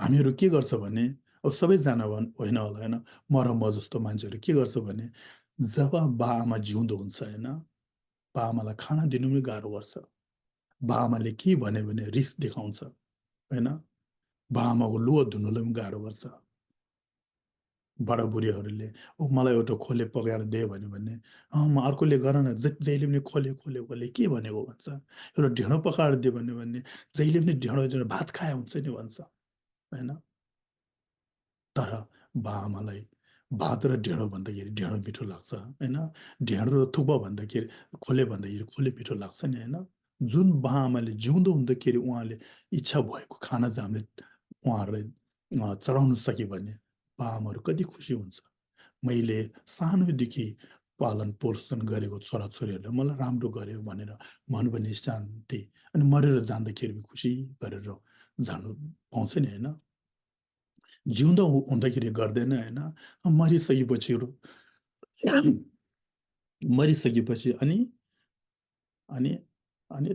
हामीहरू के गर्छ भने अब सबैजना होइन होला होइन, म र म जस्तो मान्छेहरू के गर्छ भने जब बाआमा जिउँदो हुन्छ होइन, बाआमालाई खाना दिनु पनि गाह्रो पर्छ। बाआमाले के भन्यो भने रिस देखाउँछ होइन, बाआमाको लुगा धुनुलाई पनि गाह्रो पर्छ। बुढाबुढीहरूले ओ मलाई एउटा खोले पकाएर दे भन्यो भने म अर्कोले गर न, जहिले पनि खोले खोले खोले के भनेको भन्छ। एउटा ढेँडो पकाएर दे भन्यो भने जहिले पनि ढेँडो ढेँडो भात खाए हुन्छ नि भन्छ होइन। तर बाआमालाई भात र ढेँडो भन्दाखेरि ढेँडो मिठो लाग्छ होइन, ढेँडो र थुक्पा भन्दाखेरि खोले मिठो लाग्छ नि होइन। जुन बाआमाले जिउँदो हुँदाखेरि उहाँले इच्छा भएको खाना चाहिँ हामीले उहाँहरूलाई चढाउन सक्यो भने बाआमाहरू कति खुसी हुन्छ। मैले सानोदेखि पालन पोषण गरेको छोराछोरीहरूलाई मलाई राम्रो गर्यो भनेर भन्नु पनि शान्ति, अनि मरेर जाँदाखेरि पनि खुसी गरेर जानु पाउँछ नि होइन। जिउँदो हुँदाखेरि गर्दैन होइन, मरिसकेपछि मरिसकेपछि अनि अनि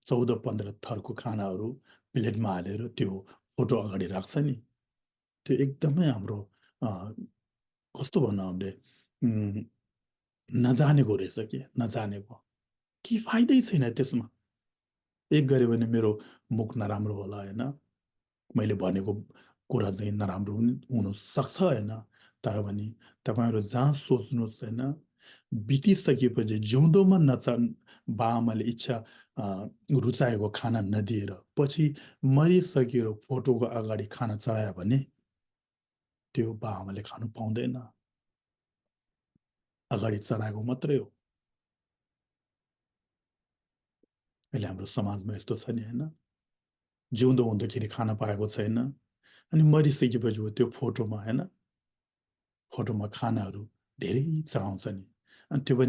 14-15 थरको खानाहरू प्लेटमा हालेर त्यो फोटो अगाडि राख्छ नि, त्यो एकदमै हाम्रो अ, कस्तो भन्नु हामीले उम्, नजानेको रहेछ कि नजानेको, के फाइदै छैन त्यसमा। एक गऱ्यो भने मेरो मुख नराम्रो होला होइन, मैले भनेको कुरा चाहिँ नराम्रो पनि हुनसक्छ होइन, तर पनि तपाईँहरू जहाँ सोच्नुहोस् होइन, बितिसकेपछि जिउँदोमा बाआमाले इच्छा रुचाएको खाना नदिएर पछि मरिसकेर फोटोको अगाडि खाना चढायो भने त्यो बाआमाले खानु पाउँदैन, अगाडि चढाएको मात्रै हो। अहिले हाम्रो समाजमा यस्तो छ नि होइन, जिउँदो हुँदाखेरि खाना पाएको छैन, अनि मरिसकेपछि त्यो फोटोमा होइन, फोटोमा खानाहरू धेरै चढाउँछ नि, अनि त्यो पनि